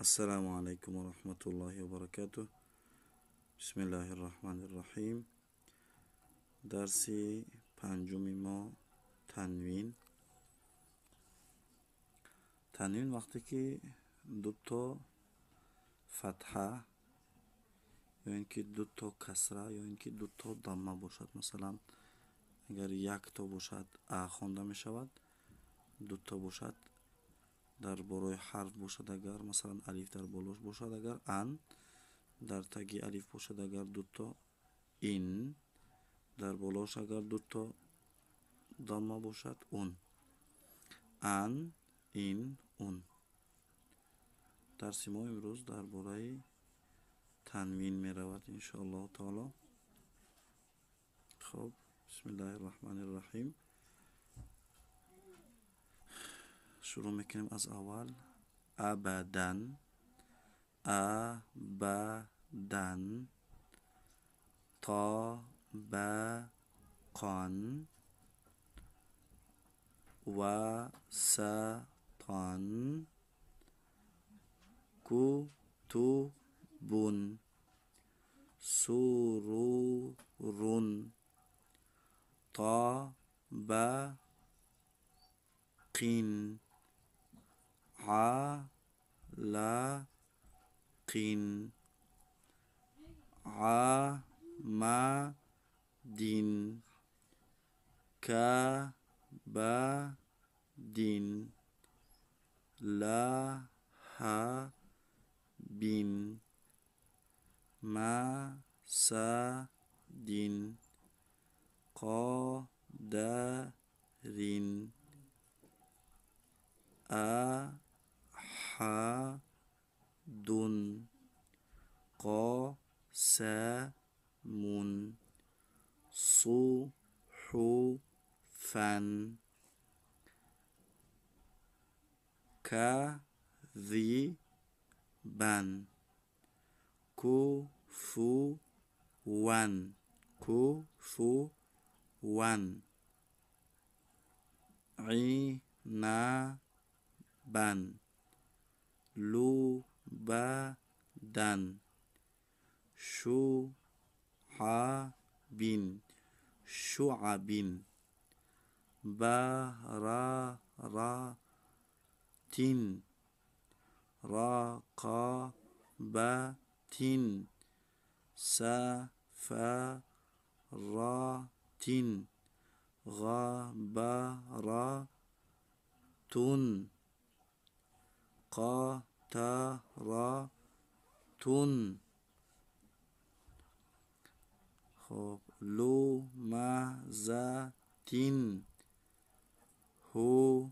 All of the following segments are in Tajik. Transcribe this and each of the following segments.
Ассалому алайкум ва раҳматуллоҳи ва баракатуҳ. Бисмиллаҳир раҳмонир раҳим. Дарси панҷуми мо танвин. Танвин вақте ки дуто фатҳа ё ин ки дуто касра ё ин ки дуто дамма бошад. Масалан, агар якто бошад а хонда мешавад, дуто бошад дар болои ҳарф бошад, агар масалан алиф дар болош бошад, агар ан дар таги алиф бошад, агар дуто ин дар болош агар дуто дамма бошад, ун. Ан, ин, ун. Дарси мо имрӯз дар бораи танвин меравад, иншоаллоҳу таоло. Хоб, бисмиллаҳир раҳмонир раҳим. Шурӯъ мекунем аз аввал. Абадан, абадан, тобақон, васатон, кутубун, сурурун, тобақин, алақин, амадин, кабадин, лаҳабин, масадин, қодарин, аҳадун, қасамун, суҳуфан, казибан, куфуван, куфуван, инабан, лубадан, шуъабин, шуъабин, бараратин, рақабатин, сафаратин, ғабаратун, қатаратун. Хоб, лумазатин, ҳумазатин,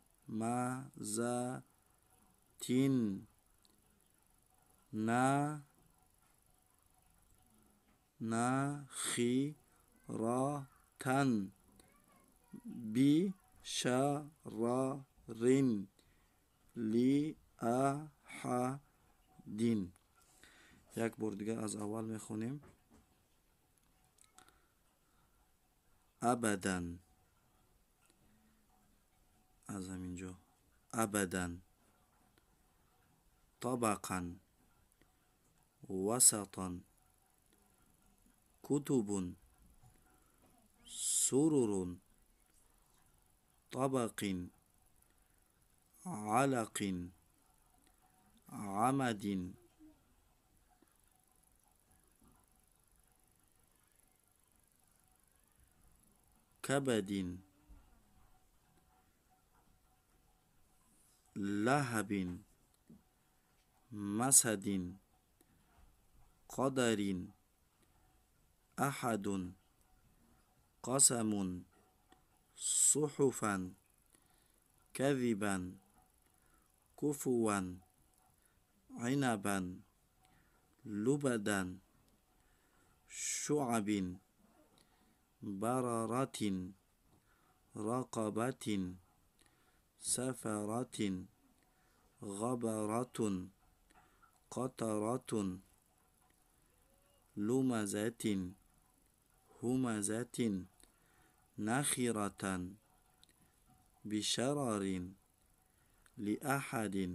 нахиратан, бишарарин, лиаҳадин. Як бор дигар аз аввал мехонем. Абадан, аз ҳамин ҷо абадан, табақан, васатан, кутубун, сурурун, табақин, алақин, амадин, кабадин, лаҳабин, масадин, қадарин, аҳадун, қасамун, суҳуфан, казибан, куфуван, инабан, лубадан, шуъабин, бараратин, рақабатин, сафаратин, ғабаратун, қатаратун, лумазатин, ҳумазатин, нахиратан, бишарарин, лиаҳадин.